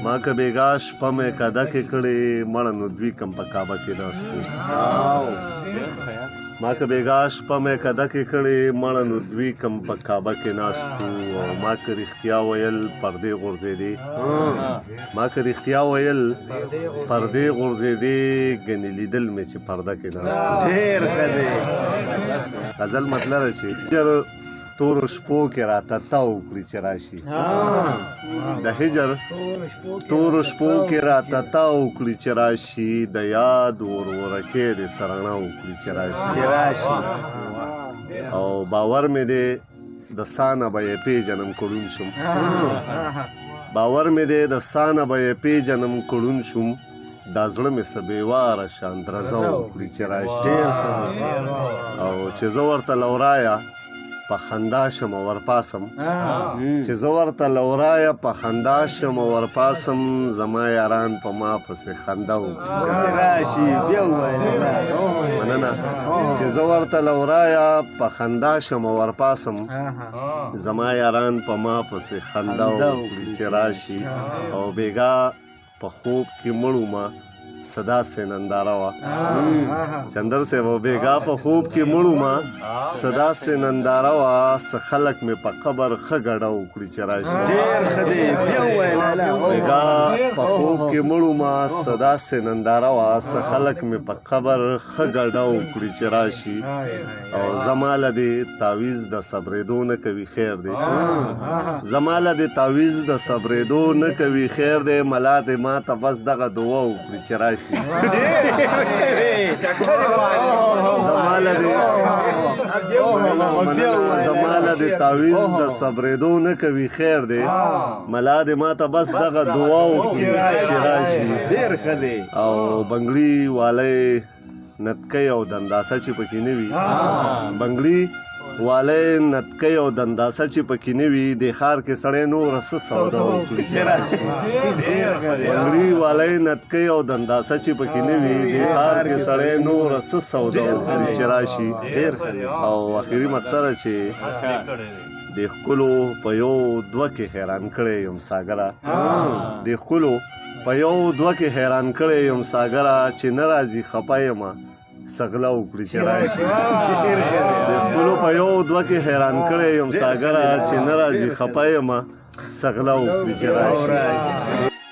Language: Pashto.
ما که بېګا شپه مې کده کې کړې، مړه نو دوی کم په کعبه کې ناست وو. ما که بېګا شپه مې کده کې کړې، مړه نو دوی کم په کعبه کې ناست وو. او ما که رښتیا ویل پردې غورځېدې، ما که رښتیا ویل پردې غورځېدې، ګنې لیدل مې چې پرده کې ناست وو. ډېر ښه دی. غزل مطلب چې هجر تورو شپو کې راته تاو کړي چې راشي، د هجر تورو شپو کې راته تاو کړي چې راشي، د یاد ور ورکې دې سرڼا وکړي چې راشي، چې راشي. او باور مې دی د سانه به یې پېژنم کړون شم، باور مې دی د سانه به یې پېژنم کړون شم، دا زړه مې څه بېواره شان درزه وکړي چې راشي. او چې زه ورته لورايه په خندا شم ورپاسم، چې زه ورته لورايه په خندا شم ورپاسم، زما یاران په ما پسې خندا وکړي راشي. بیا ووایه. مننه. چې زه ورته لورايه په خندا شم ورپاسم، زما یاران په ما پسې خندا وکړي چې راشي. او بېګا په خوب کې مړ ومه، صدا سه ننداره وه چندر صاحب. بېګا په خوب کې مړ ومه، صدا سه ننداره وه، څه خلک مې په قبر ښه ګډه وکړي چې راشي. ډېر ښه دی، بیا ووایه لالا. بېګا په خوب کې مړ ومه، صدا سه ننداره وه، څه خلک مې په قبر ښه ګډه وکړي چې راشي. او زما له دې تعویذ د صبرېدو نه کوي خیر دی، زما له دې تعویذ د صبرېدو نه کوي خیر دی، ملا دې ما ته بس دغه دعا وکړي چې راشي. زما له دې، زما له دې تعویذ د صبرېدو نه کوي خیر دی، ملا دې ما ته بس دغه دعا وکړي چې راشي. ډېر ښه دی. او بنګړي والی نتکۍ او دنداسه چې پکې نه وي، بنګړي والی نتکۍ او دنداسه چې پکې نه وي، د ښار کې سړی نور څه سودا وکړي چې راشي. بنګړي والی نتکۍ او دنداسه چې پکې نه وي، د ښار کې سړی نور څه سودا وکړي چې راشي. ډېر ښه دی. او اخري مقطع چې د ښکلو په یو دوه کې حیران کړی یم ساګره، د ښکلو په یو دوه کې حیران کړی یم ساګره، چې نه راځي خپه یمه سغله وکړي چې راشي. د ښکلو په یو دوه کې حیران کړی یم ساګره، چې نه راځي خپه یمه سغله وکړي چې راشي.